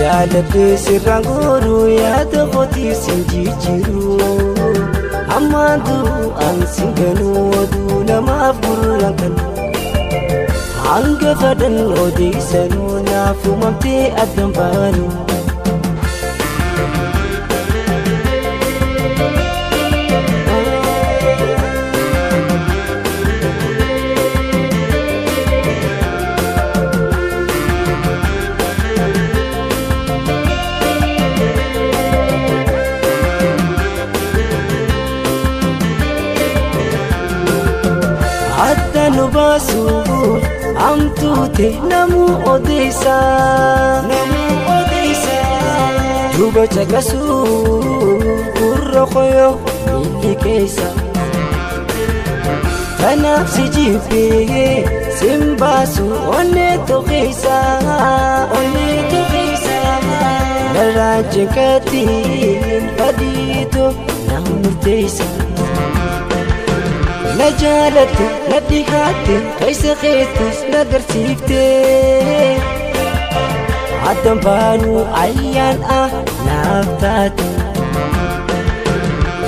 Jaaladhe sirraan gooruu yaada kootii sin jijjiiru. Ammaan du'aan sin ganuu oduu namaaf gurraan kan. Hanga fadhan odeessanuu naaf uumamtee addaan baanu. Adda nu baasuuf amtuute namuu odeessa. Duuba caqasuuf gurra koyoo miilli keessa. Kanaaf si jibbee sin baasu onnee tokkeessa. Narraan cinqatiin fadiitu na murteessa. Na jaalatte na dhihaatte keessa keettis na garsiifte. Addaan baanuu ayyaan naaf taate.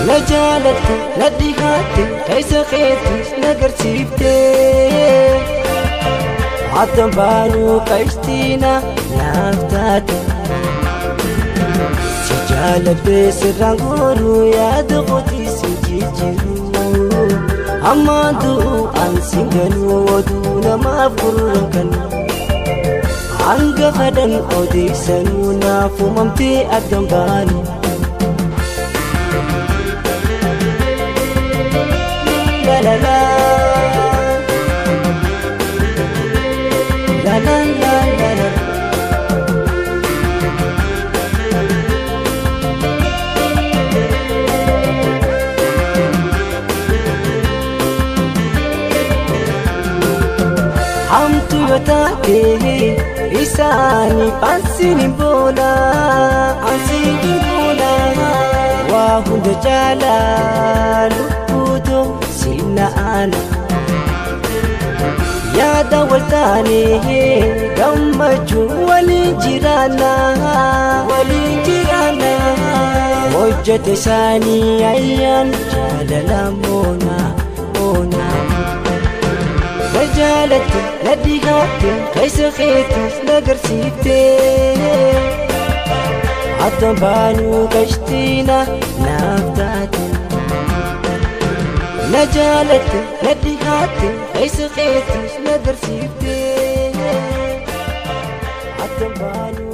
Na jaalatte na dhihaatte keessa keettis na garsiifte. Addaan baanuu qashtiina naaf taate. Si jaaladhe sirraan gooruu yaada kootii sin jijjiiru. Ammaan du'aan sin ganuu oduu namaaf gurraan kan. Hanga fadhan odeessanuu naaf uumamtee addaan baanu. La la la. La la la la la. Hamtu yoo taate isaanii ansiin hin boona. Waa hunda caalaa lubbuutu sinna aana. Yaada wal taanee gammachuu waliin jiraanna. Hojjete isaanii ayyaan jaalala moona. Na jaalatte na dhihaatte keessa keettis na garsiifte. Addaan baanuu qashtiina naaf taate. Na jaalatte na dhihaatte keessa keettis na garsiifte. Addaan baanuu.